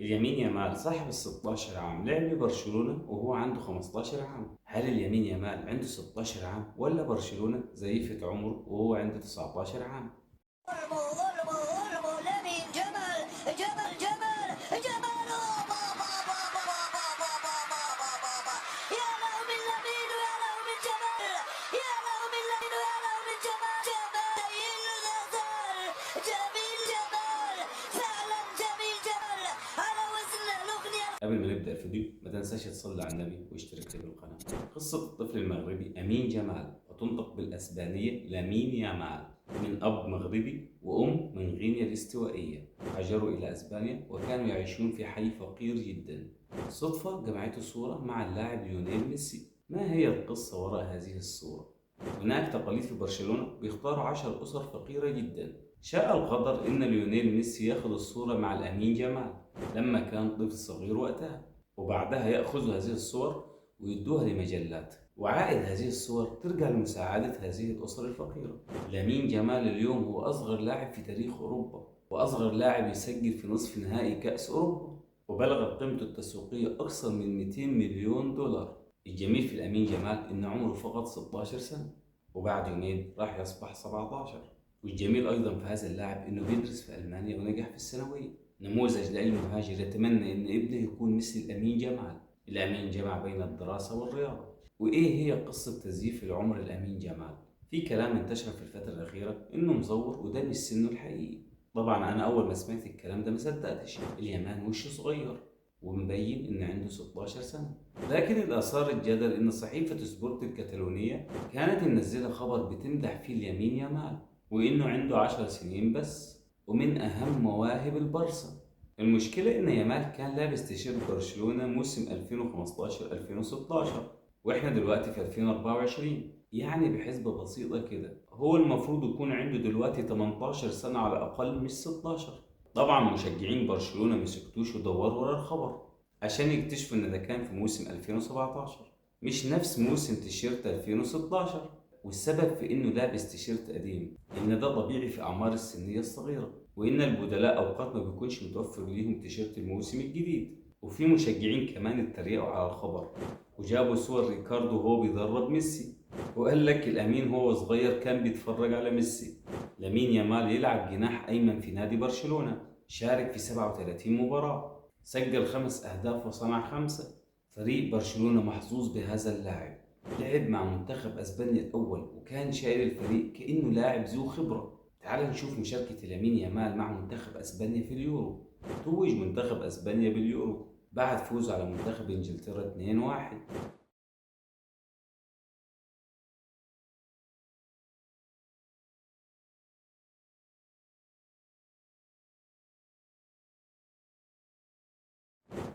اليمين يامال صاحب ال 16 عام لعب لبرشلونة وهو عنده 15 عام. هل اليمين يامال عنده 16 عام ولا برشلونة زيفت عمره وهو عنده 19 عام؟ جمال جمال جمال يا له من لامين ويا له من جمال، يا له من لامين ويا له من جمال، جمال الغزال، جميل جمال، فعلا جميل جمال على وزن الأغنية. قبل ما نبدأ الفيديو ما تنساش تصلي على النبي واشترك في القناة. قصة الطفل المغربي أمين جمال، وتنطق بالأسبانية لامين يامال، من أب مغربي وأم من غينيا الاستوائية. هاجروا إلى أسبانيا وكانوا يعيشون في حي فقير جدا. صدفة جمعته صورة مع اللاعب ليونيل ميسي. ما هي القصة وراء هذه الصورة؟ هناك تقاليد في برشلونة بيختاروا 10 أسر فقيرة جدا. شاء القدر إن ليونيل ميسي ياخد الصورة مع الأمين جمال لما كان طفل صغير وقتها، وبعدها يأخذ هذه الصور ويدوها لمجلات، وعائد هذه الصور ترجع لمساعدة هذه الأسر الفقيرة. لامين جمال اليوم هو أصغر لاعب في تاريخ أوروبا، وأصغر لاعب يسجل في نصف نهائي كأس أوروبا، وبلغت قيمته التسويقية أكثر من 200 مليون دولار. الجميل في الأمين جمال إن عمره فقط 16 سنة، وبعد يومين راح يصبح 17. والجميل أيضا في هذا اللاعب إنه بيدرس في ألمانيا ونجح في الثانوية. نموذج لأي مهاجر يتمنى إن ابنه يكون مثل الأمين جمال. الأمين جمع بين الدراسة والرياضة. وإيه هي قصة تزييف العمر الأمين جمال؟ في كلام انتشر في الفترة الأخيرة إنه مزور وده مش سنه الحقيقي. طبعا أنا أول ما سمعت الكلام ده ما صدقتش، اليمان وشه صغير ومبين إن عنده 16 سنة. لكن اللي أثار الجدل إن صحيفة سبورت الكتالونية كانت منزلة خبر بتمدح فيه اليمين يامال وإنه عنده 10 سنين بس ومن أهم مواهب البارسا. المشكلة إن يامال كان لابس تيشيرت برشلونة موسم 2015-2016، وإحنا دلوقتي في 2024، يعني بحسبة بسيطة كده هو المفروض يكون عنده دلوقتي 18 سنة على الأقل، مش 16. طبعا مشجعين برشلونة مسكتوش ودوروا ورا الخبر عشان يكتشفوا إن ده كان في موسم 2017 مش نفس موسم تيشيرت 2016. والسبب في إنه لابس تيشيرت قديم إن ده طبيعي في أعمار السنية الصغيرة، وإن البدلاء أوقات ما بيكونش متوفر ليهم تيشيرت الموسم الجديد. وفي مشجعين كمان اتريقوا على الخبر وجابوا صور ريكاردو وهو بيدرب ميسي، وقال لك الأمين هو صغير كان بيتفرج على ميسي. لامين يامال يلعب جناح أيمن في نادي برشلونة، شارك في 37 مباراة، سجل 5 أهداف وصنع 5. فريق برشلونة محظوظ بهذا اللاعب، لعب مع منتخب أسبانيا الأول وكان شايل الفريق كأنه لاعب ذو خبرة. تعال نشوف مشاركة لامين يامال مع منتخب أسبانيا في اليورو. توج منتخب أسبانيا باليورو بعد فوزه على منتخب إنجلترا 2-1.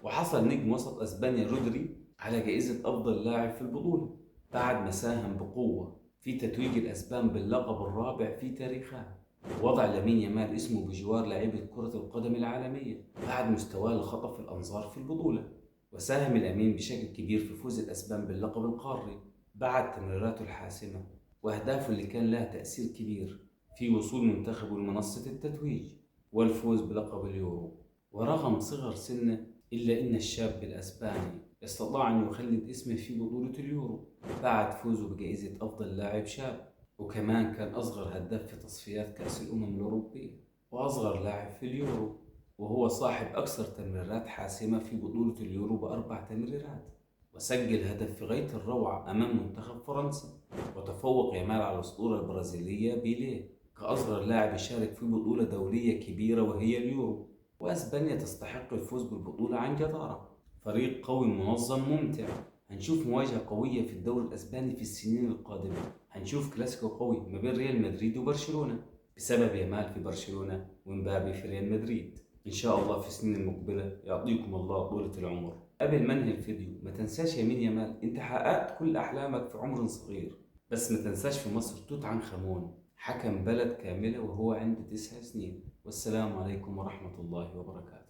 وحصل نجم وسط أسبانيا رودري على جائزة أفضل لاعب في البطولة بعد ما ساهم بقوة في تتويج الأسبان باللقب الرابع في تاريخها. وضع لامين يامال اسمه بجوار لاعيبة كرة القدم العالمية بعد مستواه اللي خطف الأنظار في البطولة. وساهم الأمين بشكل كبير في فوز الأسبان باللقب القاري بعد تمريراته الحاسمة وأهدافه اللي كان لها تأثير كبير في وصول منتخبه لمنصة التتويج والفوز بلقب اليورو. ورغم صغر سنه إلا إن الشاب الأسباني استطاع أن يخلد اسمه في بطولة اليورو بعد فوزه بجائزة أفضل لاعب شاب، وكمان كان أصغر هداف في تصفيات كأس الأمم الأوروبية وأصغر لاعب في اليورو، وهو صاحب أكثر تمريرات حاسمة في بطولة اليورو ب4 تمريرات، وسجل هدف في غاية الروعة أمام منتخب فرنسا. وتفوق يامال على الأسطورة البرازيلية بيليه كأصغر لاعب يشارك في بطولة دولية كبيرة وهي اليورو. وأسبانيا تستحق الفوز بالبطولة عن جدارة، فريق قوي منظم ممتع. هنشوف مواجهة قوية في الدوري الأسباني في السنين القادمة، هنشوف كلاسيكو قوي ما بين ريال مدريد وبرشلونة بسبب يامال في برشلونة ومبابي في ريال مدريد. إن شاء الله في السنين المقبلة يعطيكم الله طولة العمر. قبل ما انهي الفيديو ما تنساش يمين يامال، انت حققت كل أحلامك في عمر صغير، بس ما تنساش في مصر توت عنخ آمون حكم بلد كاملة وهو عنده 9 سنين. والسلام عليكم ورحمة الله وبركاته.